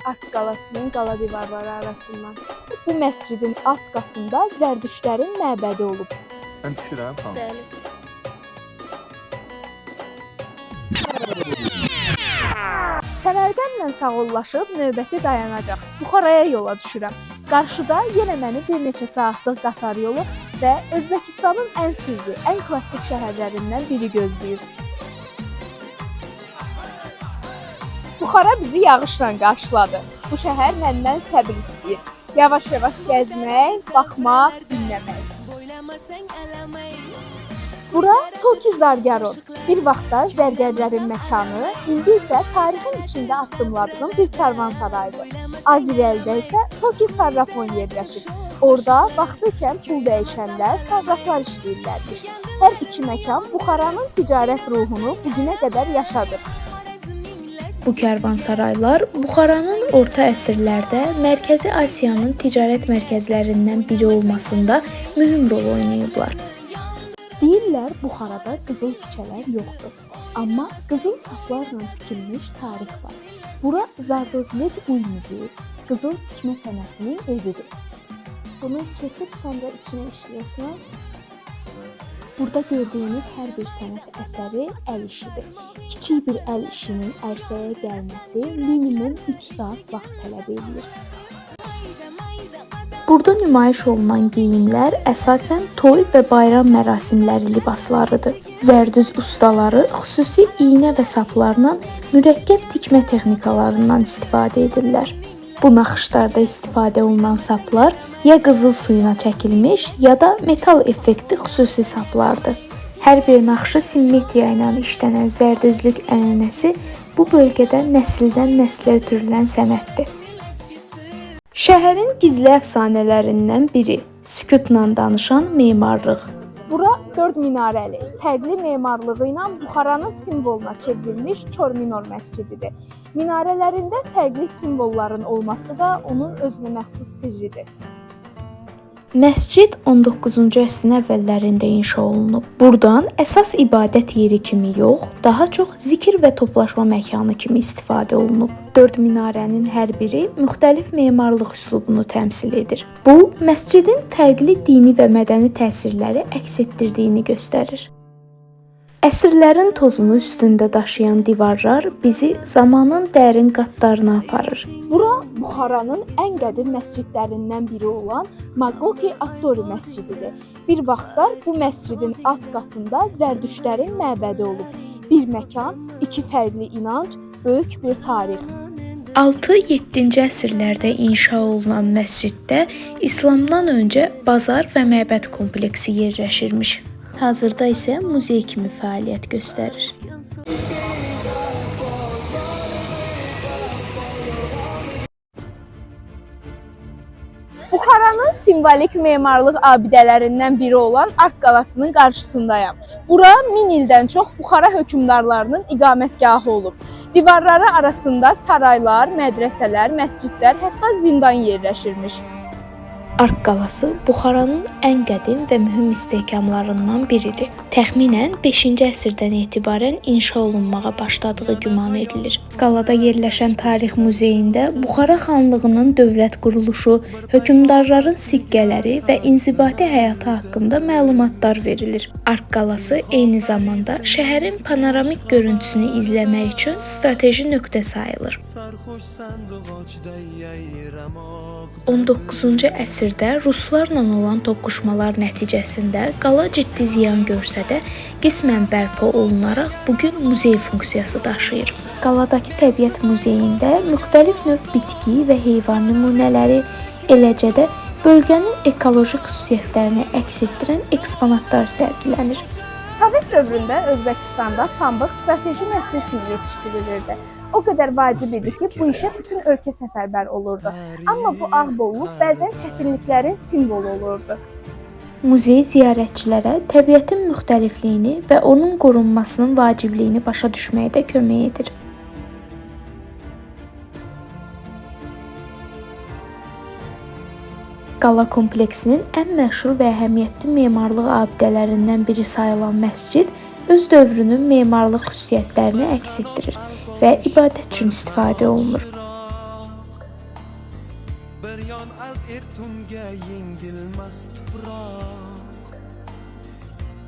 Ark qalasının qala divarları arasından. Bu məscidin alt qatında Zərdüştlərin məbədi olub. Mən düşürəm xanım. Bəli. Səmərqəndlə sağollaşıb növbəti dayanacaq Buxaraya yola düşürəm. Qarşıda yenə məni bir neçə saatlıq qatar yolu və Özbəkistanın ən sirli, ən klassik şəhərlərindən biri gözləyir. Buxara bizi yağışla qarşıladı. Bu şəhər məndən səbir istəyir. Yavaş-yavaş gəzmək, baxmaq, dinləmək. Bura Toki Zargaron. Bir vaxtlar zərgərlərin məkanı, indi isə tarixin içində addımladığım bir karvansaraydır. Az irəlidə isə Toki Sarrafon yerləşir. Orada vaxtı ikən pul dəyişənlər, sarraflar işləyirlərmiş. Hər iki məkan Buxaranın ticarət ruhunu bu günə qədər yaşadır. Bu karvansaraylar Buxaranın orta əsrlərdə Mərkəzi Asiyanın ticarət mərkəzlərindən biri olmasında mühüm rol oynayıblar. Deyirlər Buxarada qızıl küçələr yoxdur. Amma qızıl saplarla tikilmiş tarix var. Bura Zardozlik Uy muzeyi, qızıl tikmə sənətinin evidir. Bunu kesib sonra içinə işliyorsunuz. Burada gördüyünüz hər bir sənət əsəri əl işidir. Kiçik bir əl işinin ərsəyə gəlməsi minimum 3 saat vaxt tələb eləyir. Burada nümayiş olunan geyimlər əsasən toy və bayram mərasimləri libaslarıdır. Zərdüz ustaları xüsusi iynə və saplarla mürəkkəb tikmə texnikalarından istifadə edirlər. Bu naxışlarda istifadə olunan saplar ya qızıl suyuna çəkilmiş, ya da metal effektli xüsusi saplardır. Hər bir naxışı simmetriya ilə işlənən zərdüzlük ənənəsi bu bölgədə nəsildən nəslə ötürülən sənətdir. Şəhərin gizli əfsanələrindən biri sükutla danışan memarlıq. Bura 4 minarəli, fərqli memarlığı ilə Buxaranın simvoluna çevrilmiş Çor Minor məscididir. Minarələrində fərqli simvolların olması da onun özünə məxsus sirridir. Məscid 19-cu əsrin əvvəllərində inşa olunub. Burdan əsas ibadət yeri kimi yox, daha çox zikr və toplaşma məkanı kimi istifadə olunub. 4 minarənin hər biri müxtəlif memarlıq üslubunu təmsil edir. Bu, məscidin fərqli dini və mədəni təsirləri əks etdirdiyini göstərir. Əsrlərin tozunu üstündə daşıyan divarlar bizi zamanın dərin qatlarına aparır. Bura Buxaranın ən qədim məscidlərindən biri olan Magoki Attori məscididir. Bir vaxtlar bu məscidin alt qatında Zərdüştlərin məbədi olub. Bir məkan, iki fərqli inanc, böyük bir tarix. 6-7-ci əsrlərdə inşa olunan məsciddə İslamdan öncə bazar və məbəd kompleksi yerləşirmiş. Hazırda isə muzey kimi fəaliyyət göstərir. Buxaranın simvolik memarlıq abidələrindən biri olan Ark qalasının qarşısındayam. Bura 1000 ildən çox Buxara hökmdarlarının iqamətgahı olub. Divarları arasında saraylar, mədrəsələr, məscidlər, hətta zindan yerləşirmiş. Ark qalası Buxaranın ən qədim və mühüm istehkamlarından biridir. Təxminən 5-ci əsrdən etibarən inşa olunmağa başladığı güman edilir. Qalada yerləşən tarix muzeyində Buxara xanlığının dövlət quruluşu, hökmdarların siqqələri və inzibati həyatı haqqında məlumatlar verilir. Ark qalası eyni zamanda şəhərin panoramik görüntüsünü izləmək üçün strateji nöqtə sayılır. 19-cu əsrdə ruslarla olan toqquşmalar nəticəsində qala ciddi ziyan görsə də, qismən bərpa olunaraq bu gün muzey funksiyası daşıyır. Qaladakı təbiət muzeyində müxtəlif növ bitki və heyvan nümunələri, eləcə də bölgənin ekoloji xüsusiyyətlərini əks etdirən eksponatlar sərgilənir. Sovet dövründə Özbəkistanda pambıq strateji məhsul kimi yetişdirilirdi. O qədər vacib idi ki, bu işə bütün ölkə səfərbər olurdu. Amma bu ağ bolluq bəzən çətinliklərin simvolu olurdu. Muzey ziyarətçilərə təbiətin müxtəlifliyini və onun qorunmasının vacibliyini başa düşməkdə kömək edir. Qala kompleksinin ən məşhur və əhəmiyyətli memarlıq abidələrindən biri sayılan məscid öz dövrünün memarlıq xüsusiyyətlərini əks etdirir və ibadət üçün istifadə olunur. Daryon alp er tunga yengilmas tuproq.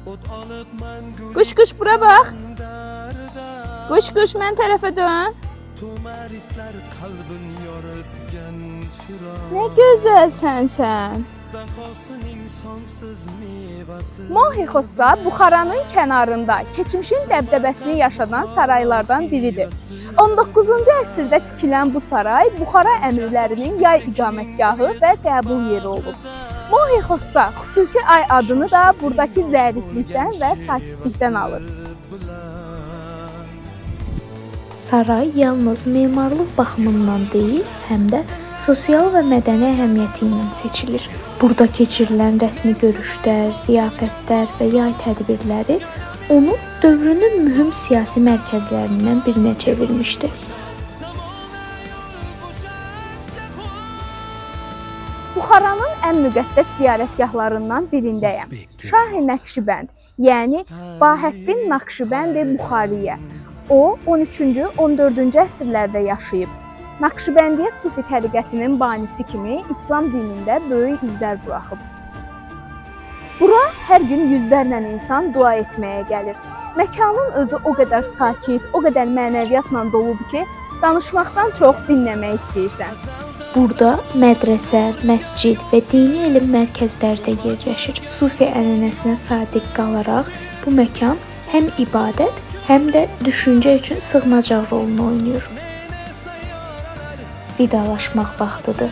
O't olib mangulik Quş quş bura bax. sandarda. Quş quş mən tərəfə dön. To'marislar qalbin yoritgan chiroq. Nə gözəlsən sən. Dahosining sonsiz mevasi. Mohi Xossa Buxaranın kənarında keçmişin dəbdəbəsini yaşadan saraylardan biridir. 19-cu əsrdə tikilən bu saray Buxara əmirlərinin yay iqamətgahı və qəbul yeri olub. Mohi Xossa xüsusi ay adını da buradakı zəriflikdən və sakitlikdən alır. Saray yalnız memarlıq baxımından deyil, həm də sosial və mədəni əhəmiyyəti ilə seçilir. Burada keçirilən rəsmi görüşlər, ziyafətlər və yay tədbirləri onu dövrünün mühüm siyasi mərkəzlərindən birinə çevirmişdi. Buxaranın ən müqəddəs ziyarətgahlarından birindəyəm. Şah-ı Nəqşibənd, yəni Bahəddin Naxşibənd Buxariyə. O 13-cü, 14-cü əsrlərdə yaşayıb. Naxşibəndiyə sufi təriqətinin banisi kimi İslam dinində böyük izlər buraxıb. Bura hər gün yüzlərlə insan dua etməyə gəlir. Məkanın özü o qədər sakit, o qədər mənəviyyatla doludur ki, danışmaqdan çox dinləmək istəyirsən. Burada mədrəsə, məscid və dini elm mərkəzləri də yerləşir. Sufi ənənəsinə sadiq qalaraq bu məkan həm ibadət, həm də düşüncə üçün sığınacaq rolunu oynayır. Vidalaşmaq vaxtıdır.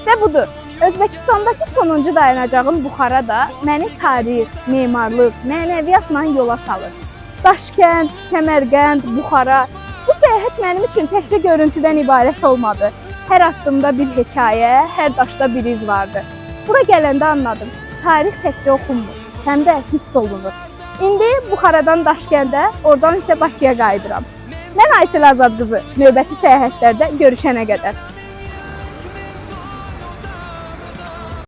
Və budur. Özbəkistandakı sonuncu dayanacağım Buxara da məni tarix, memarlıq, mənəviyyatla yola salır. Daşkənd, Səmərqənd, Buxara. Bu səyahət mənim üçün təkcə görüntüdən ibarət olmadı. Hər addımda bir hekayə, hər daşda bir iz vardı. Bura gələndə anladım. Tarix təkcə oxunmur, həm də hiss olunur. İndi Buxaradan Daşkəndə, oradan isə Bakıya qayıdıram. Mən Aysel Azad qızı. Növbəti səyahətlərdə görüşənə qədər.